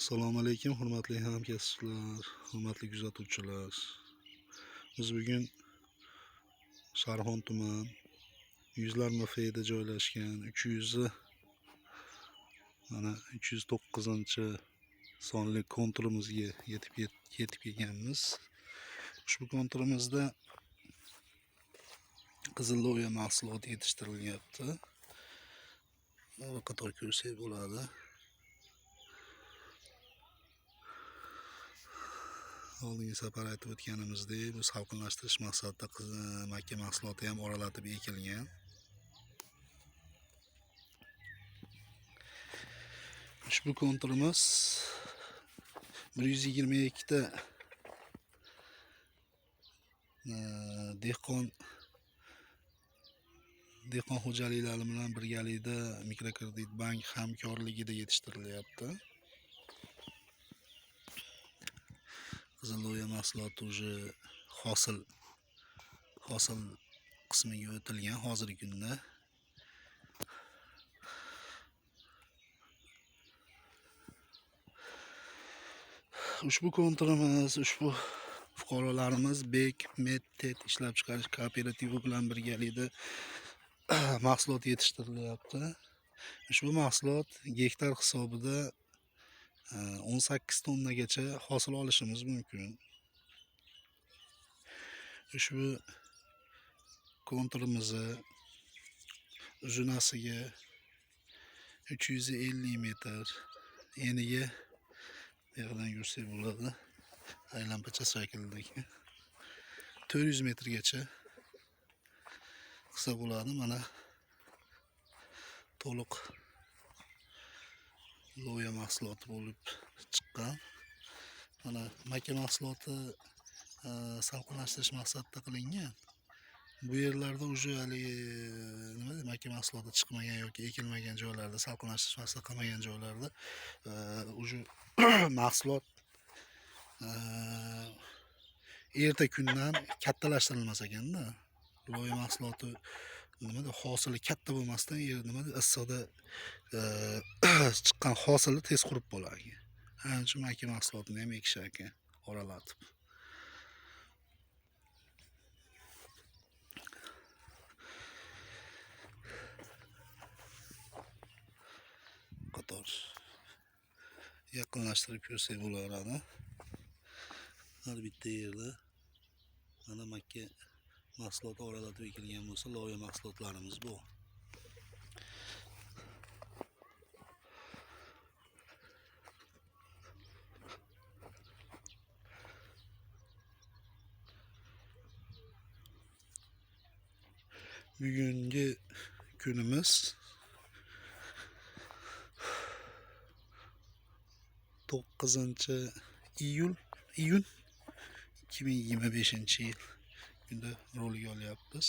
Assalomu alaykum, hurmatli hamkasblar, hurmatli kuzatuvchilar. Biz bugun Sharxon tuman Yuzlar MFda joylashgan 309 sonli konturimizga yetib kelganmiz. Ushbu konturimizda qizil lo'ya mahsuloti yetishtirilyapti. Bir qator ko'rsak bo'ladi. Oldingi safar aytib o'tganimizdek, bu salqinlashtirish maqsadida makka mahsuloti ham oralatib ekilgan. Ushbu konturimiz 122 ta dehqon xo'jaliklari bilan birgalikda mikrokredit bank hamkorligida yetishtirilyapti. Qizil lo'ya mahsuloti уже hosil qismiga o'tilgan hozirgi kunda. Ushbu konturimiz, ushbu fuqarolarimiz Bek Med ishlab chiqarish kooperativi bilan birgalikda mahsulot yetishtirilyapti. Ushbu mahsulot gektar hisobida 18 tonnagacha hosil olishimiz mumkin. Ushbu konturimizni uzunasiga 350 metr, eniga bu yoqdan yursak bo'ladi, aylanpacha shaklidagi 400 metrgacha qilsa bo'ladi. Mana to'liq lo'ya mahsuloti bo'lib chiqqan. Mana makka mahsuloti salqinlashtirish maqsadida qilingan. Bu yerlarda уже haligi nima deydi, makka mahsuloti chiqmagan yoki ekilmagan joylarda, salqinlashtirish maqsadida qilmagan joylarda уже mahsulot erta kundan kattalashtirilmas ekanda. Lo'ya mahsuloti nimada hosili katta bo'lmasdan nimada issiqda chiqqan hosili tez qurib qolar ekan. Ana shu makka mahsulotini ham ekishar ekan oralatib. Qator yaqinlashtirib ko'rsak bo'laveradi. Har bitta yerda mana makka mahsuloti oralatib ekilgan bo'lsa, lo'ya mahsulotlarimiz bu. Bugungi kunimiz 9 iyun 2025 yil kunda rolik olyapmiz.